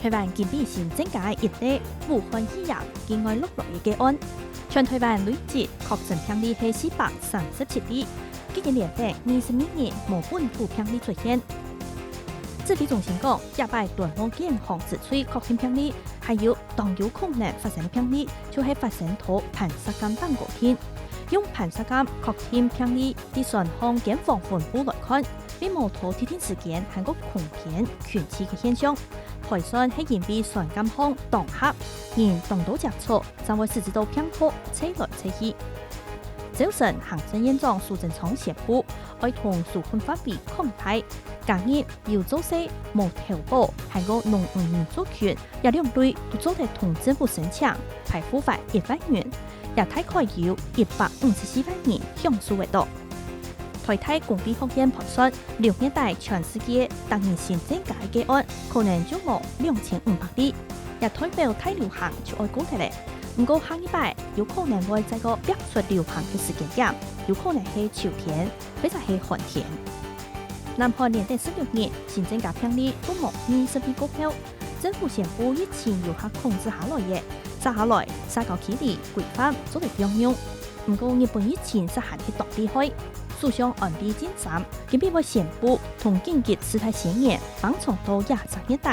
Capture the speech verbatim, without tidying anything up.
台灣今晡日新增加一例武漢肺炎境外落來个個案，全台灣累積確診病例係四百三十七例，既然連續二十二日無本土病例出現。指揮中心講，這擺斷無健康之最確定病例，還有當有可能發生个病例，就係發生在盤石崁頂高定。用盤石崁確定病例，在船項間房分布來看， 並無在特定時間還過空間群聚个現象。推算係因為船崁項當狹，人當多接觸，正會使致到病毒吹來吹去。朝晨，行政院長蘇貞昌宣布，愛同紓困範圍擴大，加入有做事、無投保，還過農漁民族群，這兩類都做得同政府申請，排付款一萬元，也大概有一百五十四萬人享受得到。 台大公衛學院盤算，六月底全世界逐日新增加个個案可能就無兩千五百例，也代表大流行就愛過忒咧。毋過下一擺有可能會再過逼出流行个時間點，有可能係秋天，或者係寒天。南韓連續十六日新增加病例都無二十例過後，政府宣布疫情有效控制下來咧，接下來社交距離規範做得放鬆。 毋過日本疫情煞還係當厲害，首相安倍晉三今晡日會宣布同緊急事態宣言放長到這隻月底，